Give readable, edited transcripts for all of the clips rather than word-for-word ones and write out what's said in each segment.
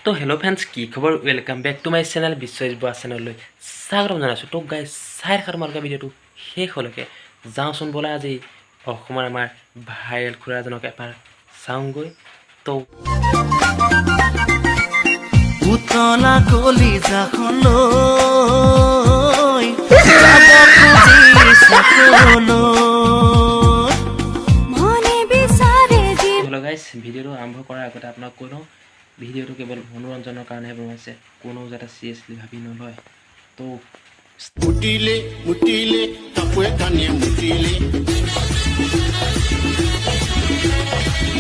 তো hello' friends, কি খবৰ? Welcome back to my channel. Biswajit Bora চেনেললৈ স্বাগতম জনাইছোঁ। তো গাইজ, চাই থাকা তোমালোকে ভিডিঅ'টো শেষলৈকে। যাওঁচোন ব'লা, আজি অসমৰ আমাৰ ভাইৰেল খুৰাজনক এবাৰ চাওঁগৈ। তো উতলা কলিজাখন লৈ যাব খুজিছা কলৈ? মনে বিচাৰে জীৱ হেল্ল' গাইজ, ভিডিঅ'টো আৰম্ভ কৰাৰ আগতে আপোনাক কৈ লওঁ, ভিডিঅ'টো কেৱল মনোৰঞ্জনৰ কাৰণেহে বনোৱাইছে, কোনো যাতে চিৰিয়াছলি ভাবি নলয়। তো মুটিলে মুটিলে কাপোৰে কানিয়ে মুটিলে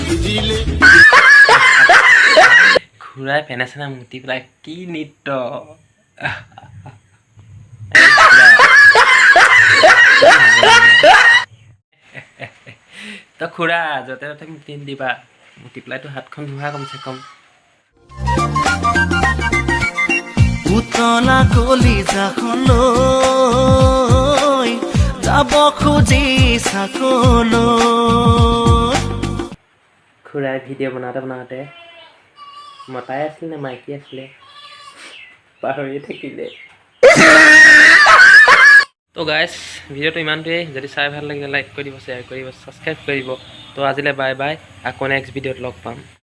ভিজিলে। খুৰাই পেনে চেনে মুতি পেলাই কি নৃত্য! এই খুৰা। তো খুৰা, য'তে ত'তে মুতি নিদিবা, মুতি পেলাইতো হাতখন ধোৱা কমচে কম। উতলা কলিজাখন লৈ যাব খুজিছা কলৈ? খুৰাই ভিডিঅ' বনাওঁতে বনাওঁতে মতাই আছিলে নে মাইকী আছিলে পাহৰিয়ে থাকিলে। তো গাইজ, ভিডিঅ'টো ইমানটোৱেই। যদি চাই ভাল লাগিলে লাইক কৰি দিব, শ্বেয়াৰ কৰি দিব, ছাবস্ক্ৰাইব কৰি দিব। তো আজিলৈ বাই বাই, আকৌ নেক্সট ভিডিঅ'ত লগ পাম।